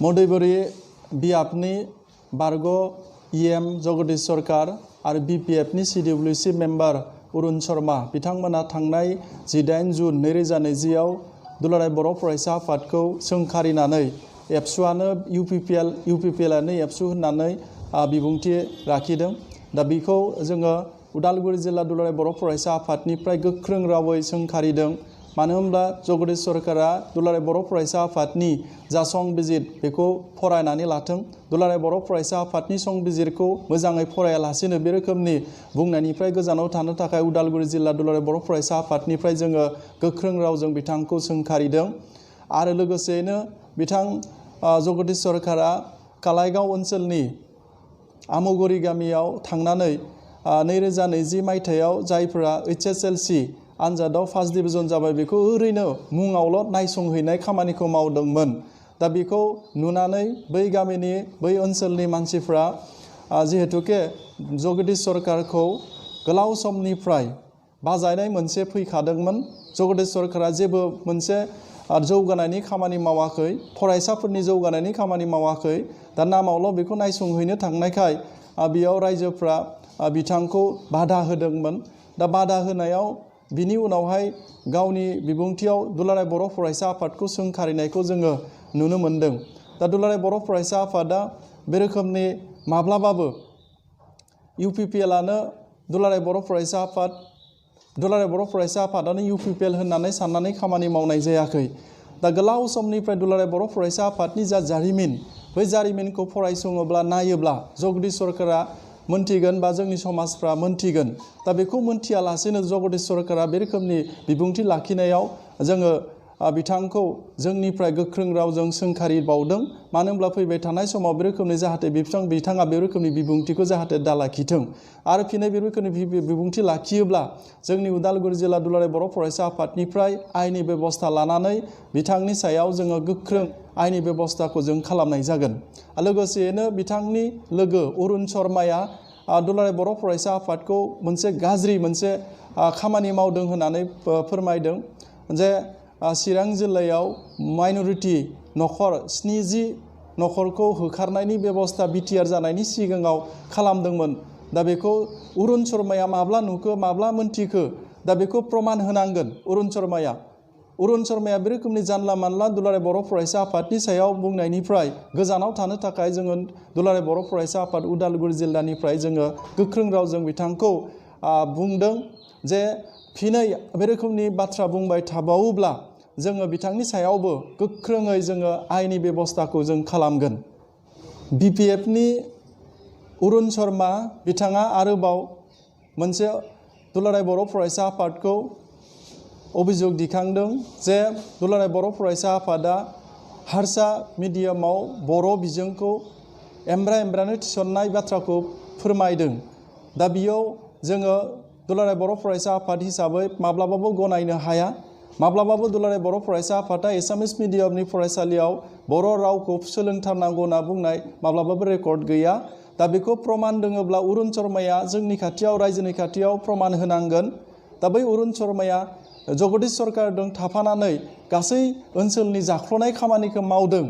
मदैबरी बिआपनि बारग इएम जगदीश सरकार आरो बिपिएफनि CWC मेम्बार अरुण शर्मा बिथांमोना थांनाय 18 जुन 2020 दुलाराय बर' फरायसा आफादखौ सोंखारिनानै एबसुआनो इउपिपिएलआनो एबसु होननानै बिबुंथि लाखिदों। दा बेखौ जोङो उदालगुरि जिल्ला दुलाराय बर' फरायसा आफादनिफ्राय गोख्रों रावै सोंखारिदों। मानो होनब्ला जगदीश सरकारा दुलाराय बर' फरायसा आफादनि जा संबिजिर बेखौ फरायनानै लाथों। दुलाराय बर' फरायसा आफादनि संबिजिरखौ मोजाङै फरायालासेनो बे रोखोमनि बुंनायनिफ्राय गोजानाव थानो थाखाय उदालगुरि जिल्ला दुलाराय बर' फरायसा आफादनिफ्राय जोङो गोख्रों रावजों बिथांखौ सोंखारिदों। आरो लोगोसेयैनो बिथां जगदीश सरकारा कालाइगाव ओनसोलनि आमुगुरि गामियाव थांनानै 2020 मायथाइयाव जायफोरा HSLC आनजादाव फार्स्ट डिभिजन जाबाय बेखौ ओरैनो मुङावल' नायसंहैनाय खामानिखौ मावदोंमोन। दा बेखौ नुनानै बै गामिनि बै ओनसोलनि मानसिफ्रा जिहेतुके जगदीश सरकारखौ गोलाव समनिफ्राय बाजायनाय मोनसे फैखादोंमोन। जगदीश सरकारा जेबो मोनसे जौगानायनि खामानि मावाखै, फरायसाफोरनि जौगानायनि खामानि मावाखै। दा नामावल' बेखौ नायसंहैनो थांनायखाय बेयाव रायजोफ्रा बिथांखौ बादा होदोंमोन। दा बादा होनायाव बिनि उनावहाय गावनि बिबुंथियाव दुलाराय बर' फरायसा आफादखौ सोंखारिनायखौ जोङो नुनो मोन्दों। दा दुलाराय बर' फरायसा आफादा बे रोखोमनि माब्लाबाबो इउपिपिएलआनो दुलाराय बर' फरायसा आफाद, दुलाराय बर' फरायसा आफादानो इउपिपिएल होननानै साननानै खामानि मावनाय जायाखै। दा गोलाव समनिफ्राय दुलाराय बर' फरायसा आफादनि जा जारिमिन, बै जारिमिनखौ फरायसङोब्ला नायोब्ला जगदीश सरकारा मोनथिगोन बा जोंनि समाजफ्रा मोनथिगोन। दा बेखौ मोनथियालासेनो जगदीश सरकारा बे रोखोमनि बिबुंथि लाखिनायाव जोङो बिथांखौ जोंनिफ्राय गोख्रों रावजों सोंखारिबावदों। मानो होनब्ला फैबाय थानाय समाव बे रोखोमनि जाहाथे बिथाङा बे रोखोमनि बिबुंथिखौ जाहाथे दालाखिथों। आरो फिनै बे रोखोमनि बिबुंथि लाखियोब्ला जोंनि उदालगुरि जिल्ला दुलाराय बर' फरायसा आफादनिफ्राय आयेननि बेबस्था लानानै बिथांनि सायाव जोङो गोख्रों आयेननि बेबस्थाखौ जों खालामनाय जागोन। लोगोसेयैनो बिथांनि लोगो अरुण शर्माया दुलाराय बर' फरायसा आफादखौ मोनसे गाज्रि खामानि मावदों होननानै फोरमायदों जे चिरां जिल्लायाव माइनरिटि नखर 70 नखरखौ होखारनायनि बेबस्था बिटिआर जानायनि सिगाङाव खालामदोंमोन। दा बेखौ अरुण शर्माया माब्ला नुखो, माब्ला मोनथिखो, दा बेखौ प्रमाण होनांगोन अरुण शर्माया बे रोखोमनि जानला मानला दुलाराय बर' फरायसा आफादनि सायाव बुंनायनिफ्राय गोजानाव थानो थाखाय जोङो दुलाराय बर' फरायसा आफाद उदालगुरि जिल्लानिफ्राय जोङो गोख्रों रावजों बिथांखौ बुंदों जे फिनै बे रोखोमनि बाथ्रा बुंबाय थाबावोब्ला जोङो बिथांनि सायावबो गोख्रोङै जोङो आयेननि बेबस्थाखौ जों खालामगोन। बिपिएफनि अरुण शर्मा बिथाङा आरोबाव मोनसे दुलाराय बर' फरायसा आफादखौ अभियोग दिखांदों जे दुलाराय बर' फरायसा आफादा हारसा मिडियामाव बर' बिजोंखौ एमब्रा-एमब्रानो थिसननाय बाथ्राखौ फोरमायदों। दा बेयाव जोङो दुलाराय बर' फरायसा आफाद हिसाबै माब्लाबाबो गनायनो हाया। माब्लाबाबो दुलाराय बर' फरायसा आफादा एसामिस मिडियामनि फरायसालियाव बर' रावखौ सोलोंथारनांगौ होनना बुंनाय माब्लाबाबो रेकर्ड गैया। दा बेखौ प्रमाण दङब्ला अरुण शर्माया जोंनि खाथियाव, रायजोनि खाथियाव प्रमाण होनांगोन। दा बै अरुण शर्माया जगदीश सरकारजों थाफानानै गासै ओनसोलनि जाख्ल'नाय खामानिखौ मावदों।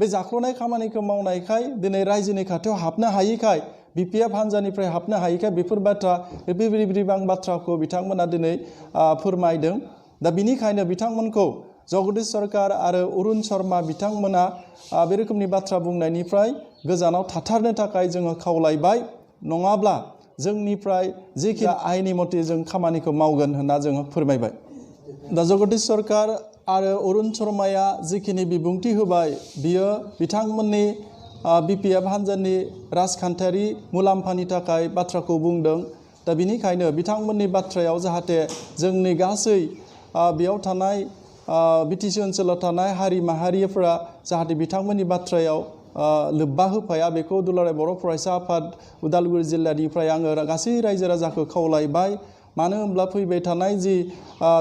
बे जाख्ल'नाय खामानिखौ मावनायखाय दिनै रायजोनि खाथियाव हाबनो हायैखाय, बिपिएफ हान्जानिफ्राय हाबनो हायैखाय बेफोर बाथ्राखौ बिथांमोना दिनै फोरमायदों। दा बिनिखायनो बिथांमोनखौ जगदीश सरकार आरो अरुण शर्मा बिथांमोना बे रोखोमनि बाथ्रा बुंनायनिफ्राय गोजानाव थाथारनो थाखाय जोङो खावलायबाय। नङाब्ला जोंनिफ्राय जेखि आयेननि मथे जों खामानिखौ मावगोन होनना जोङो फोरमायबाय। दा जगदीश सरकार आरो अरुण शर्माया जिखिनि बिबुंथि होबाय बियो बिथांमोननि बिपिएफ हान्जानि राजखान्थियारि मुलाम्फानि थाखाय बाथ्राखौ बुंदों। दा बिनिखायनो बिथांमोननि बाथ्रायाव जाहाथे जोंनि गासै बेयाव थानाय बिटिसि ओनसोलाव थानाय हारि माहारिफोरा जाहाथे बिथांमोननि बाथ्रायाव लोब्बा होफाया, बेखौ दुलाराय बर' फरायसा आफाद उदालगुरि जिल्लानिफ्राय आङो गासै रायजो राजाखौ खावलायबाय। मानो होनब्ला फैबाय थानाय जि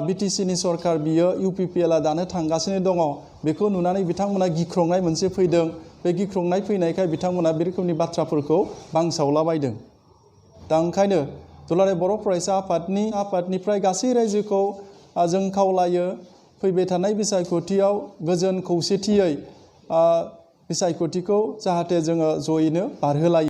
बिटिसिनि सरकार बियो इउपिपिएलआ दानो थांगासिनो दङ। बेखौ नुनानै बिथांमोना गिख्रंनाय मोनसे फैदों। बे गिख्रंनाय फैनायखाय बिथांमोना बे रोखोमनि बाथ्राफोरखौ बांसावलाबायदों। दा ओंखायनो दुलाराय बर' फरायसा आफादनिफ्राय गासै रायजोखौ जों खावलायो फैबाय थानाय बिसायख'थियाव गोजोन खौसेथियै बिसायख'थिखौ जाहाथे जोङो जयैनो बारहोलायो।